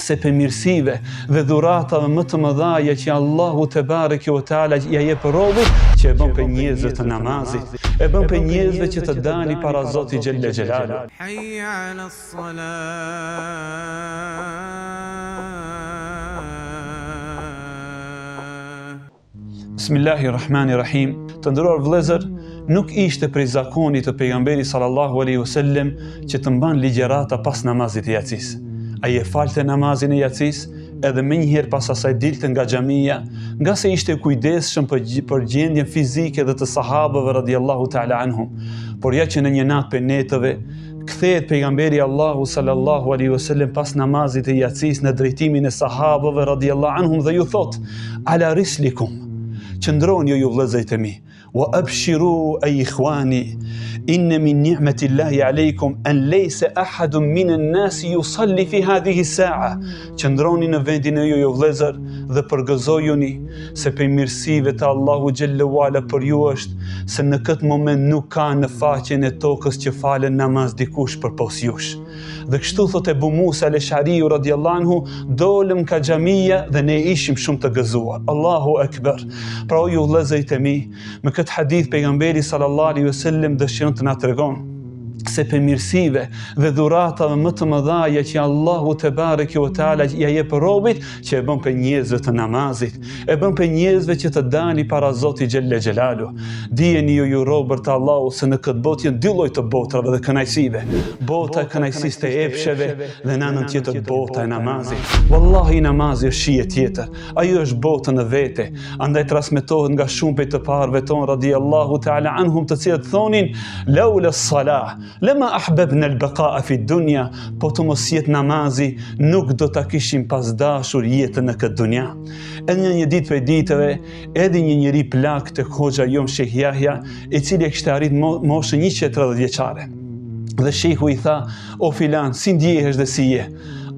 se prej mirësive dhe dhuratave më të mëdhaja që Allahu tebareke ve teala ia jep robit, që e bën prej njerëzve të namazit, e bën prej njerëzve që të dali para Zotit xhelle xhelalu. Hayya ala salah. Bismillahi Rahmani Rahim. Të nderuar vëllezër, nuk ishte prej zakonit të pejgamberit sallallahu alaihi wasallam që të mban ligjërata pas namazit të jacisë. Ai e falte namazin e jacisë edhe menjëherë pas asaj dilte nga xhamia, ngase ishte i kujdesshëm për, për gjendjen fizike dhe të sahabëve radiallahu ta'ala anhum. Por ja që në një natë prej netëve, Kthehet pejgamberi i Allahut sallallahu alaihi wasallam pas namazit të jacisë në drejtimin e sahabëve radiallahu anhum dhe ju thotë: "Ala rislikum." Qëndroni ju vëllezërit e mi. Wa abshiru ay ikhwani inna min ni'mati Allahi alaykum an laysa ahadun min an-nas yusalli fi hadhihi as-sa'a. Qëndroni në vendin e juaj o vëllezër dhe përgëzojuni se prej mirësive të Allahu xhelle ue ala për ju është se në këtë moment nuk ka në faqen e tokës që falën namaz dikush përpos jush. Dhe kështu thotë Ebu Musa el-Eshariu radiallahu anhu, dolëm ka xhamia dhe ne ishim shumë të gëzuar. Allahu ekber. Pra o ju vëllezërit e mi, me këtë hadith pejgamberi sallallahu alaihi wasallam dëshiron të na tregon se prej mirësive dhe dhuratave më të mëdhaja që Allahu tebareke ve teala ia jep robit, që e bën prej njerëzve të namazit, e bën prej njerëzve që të dali para Zotit xhelle xhelalu. Dijeni ju ju robër të Allahut se në këtë botë janë dy lloj të botrave dhe kënaqësive. Bota e kënaqësisë të epsheve dhe në anën tjetër bota e namazit. Wallahi namazi është shije tjetër. Ajo është botë në vete. Andaj transmetohet nga shumë prej të parëve tonë radiallahu ta'ala anhum të cilët thonin laula salah lama ahbabna al-baqa'a fi dunya, po të mos jetë namazi, nuk do ta kishim pas dashur jetën në këtë dunja. Edhe në një ditë prej ditëve, erdhi një njeri plak tek hoxha jonë Shejh Jahja, i cili e kishte arrit moshën 130 vjeçare. Dhe shehu i tha, o filan, si ndjehesh dhe si je?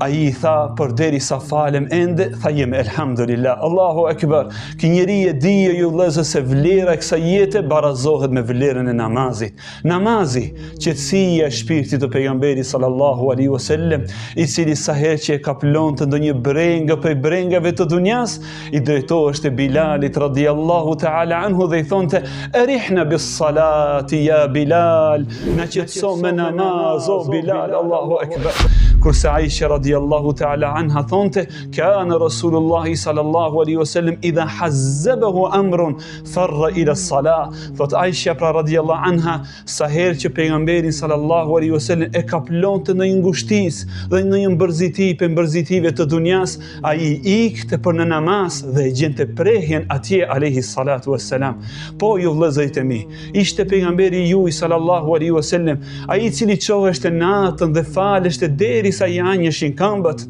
Ai i tha, përderisa falem ende, tha jem, elhamdulillah, Allahu ekber. Ky njeri e dinte ju vëllezër se vlera e kësaj jete barazohet me vlerën e namazit. Namazi, qetësia e shpirtit të pejgamberit sallallahu alaihi wasallam, i cili sa herë që e kaplonte ndonjë brengë prej brengave të dunjas, i drejtoheshte Bilalit radiallahu ta'ala anhu dhe i thonte Erihna bis salati ja Bilal, na qetëso me namaz, o Bilal, Allahu ekber. Kurse Aisha radiallahu ta'ala anha thonte, Kana Rasulullahi sallallahu alaihi wasallam idha hazzabahu amrun farra ila salah. Thot Aisha pra radiallahu anha, Sa herë që pejgamberin sallallahu alaihi wasallam e kaplonte ndonjë ngushticë dhe ndonjë mërziti prej mërzitive të dunjas, ai ikte për në namaz dhe e gjente prehjen atje alaihi salatu wassalam. Po ju vëllezërit e mi, ishte pejgamberi juaj sallallahu alaihi wasallam, ai i cili çoheshte natën dhe faleshte derisa i anjeshin këmbët.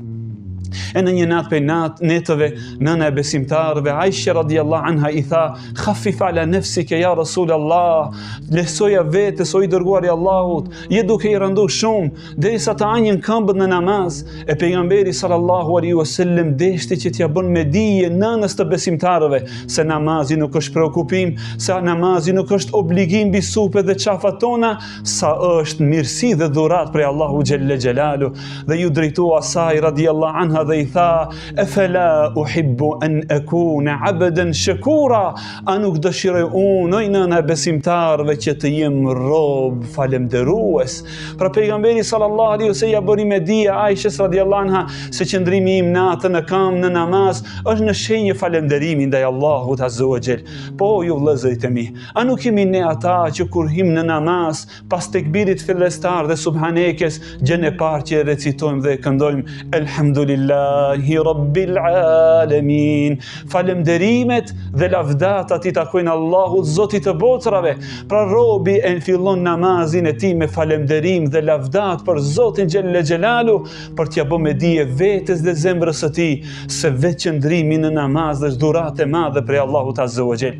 E në një natë prej nat, netëve, nëna e besimtarëve, Aisha radiallahu anha i tha, Khafif ala nefsike ja Rasul Allah, lehtësoja vetes o i dërguar i Allahut, je duke i rëndu shumë, derisa të anjen këmbët në namaz, e pejgamberi sallallahu alaihi wasallam deshti që t'ia bën me dije nënës të besimtarëve, se namazi nuk është preokupim, se namazi nuk është obligim mbi supet dhe qafat tona, sa është mirësi dhe dhuratë prej Allahu xhelle xhelalu dhe iu drejtua asaj radiallahu anha dhe i tha efela uhibbu en ekune abden shekura a nuk dëshiroj unë oj nëna e besimtarëve që të jem rob falemderues pra pejgamberi sallallahu alaihi wasallam ia bëri me dije Aishës radiallahu anha se qëndrimi im natën në këmbë në namaz është në shenjë falemderimi ndaj Allahut azza wa xhel po ju vëllezërit e mi A nuk jemi ne ata që kur him në namaz, pas tekbirit fillestar dhe subhanekes, gjënë e parë që e recitojmë dhe e këndojmë, Elhamdulillahi Rabbil Alamin. Falënderimet dhe lavdatat i takojnë Allahut, Zotit të botrave. Pra robi e fillon namazin e tij me falënderim dhe lavdat për Zotin xhelle xhelalu, për t'ia bë me dije vetes dhe zemrës së tij se vetë qëndrimi në namaz është dhuratë e madhe prej Allahut azza wa xhel.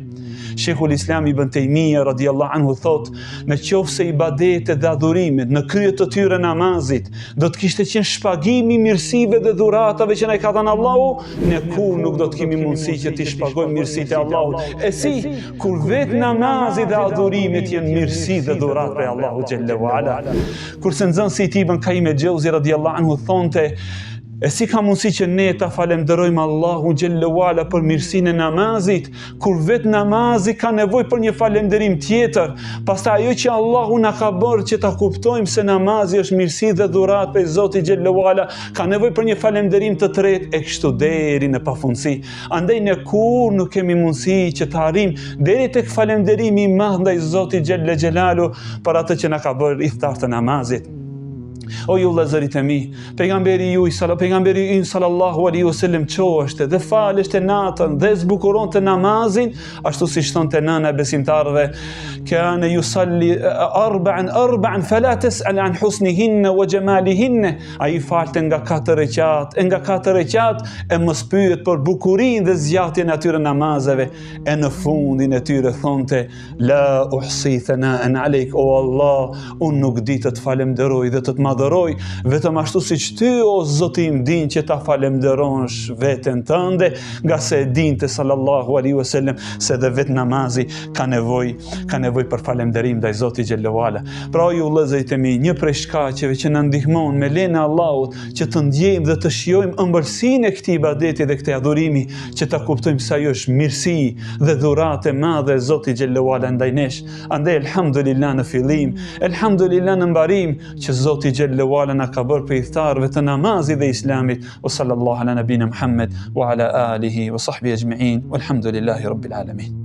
Shejhul Islam Ibn Tejmije radiallahu anhu thot, në qoftë se ibadetet dhe adhurimet në krye të tyre namazit, do të kishte qenë shpagimi i mirësive dhe dhuratave që na i ka dhënë Allahu, ne kurrë nuk do të kemi mundësi që t'i shpagojmë mirësitë e Allahut. E si, kur vetë namazi dhe adhurimet janë mirësi dhe dhuratë prej Allahut xhelle ue ala. Kurse nxënësi i tij Ibn Kajim el-Xheuzi radiallahu anhu thonte. E si ka mundësi që ne ta falemderojmë Allahun xhelle ue ala për mirësinë e namazit, kur vetë namazi ka nevojë për një falemderim tjetër, pastaj ajo që Allahu na ka bërë që ta kuptojmë se namazi është mirësi dhe dhuratë prej Zotit xhelle ue ala, ka nevojë për një falemderim të tretë e kështu deri në pafundësi. Andaj ne kurrë nuk kemi mundësi që të arrijmë deri tek falemderimi i madh ndaj Zotit xhelle xhelaluhu për atë që na ka bërë ithtar të namazit. O ju vëllezërit e mi, pejgamberi juaj sala pejgamberi ynë sallallahu alaihi wasallam çoheshte dhe faleshte natën dhe zbukuronte namazin, ashtu siç thonte nëna e besimtarëve, kana yusalli arba'an arba'an fala tas'al an husnihinna wa jamalihinna. Ai falte nga katër rekat, e nga katër rekat e mos pyet për bukurinë dhe zgjatjen e atyre namazeve, e në fundin e tyre thonte La uhsi thana'an alejk, o Allah, unë nuk di të të falemderoj dhe të të madhëroj, vetëm ashtu siç ty, o Zoti im, din që ta falemderosh veten tënde, ngase e dinte sallallahu alaihi wasallam se dhe vetë namazi ka nevojë, ka nevojë për falemderim ndaj Zotit xhelle ue ala. Pra o ju vëllezërit e mi, një prej shkaqeve që na ndihmon me lejen e Allahut që të ndjejmë dhe të shijojmë ëmbëlsinë e këtij ibadeti dhe këtij adhurimi, që ta kuptojmë se ajo është mirësi dhe dhuratë e madhe e Zotit xhelle ue ala ndaj nesh. Andaj elhamdulillah në fillim, elhamdulillah në mbarim që Zoti xhelle ue ala na ka bërë prej ithtarëve të namazit dhe Islamit. Wa sallallahu ala nabina Muhammed wa ala alihi wa sahbihi ajma'in. Walhamdulillahi rabbil alamin.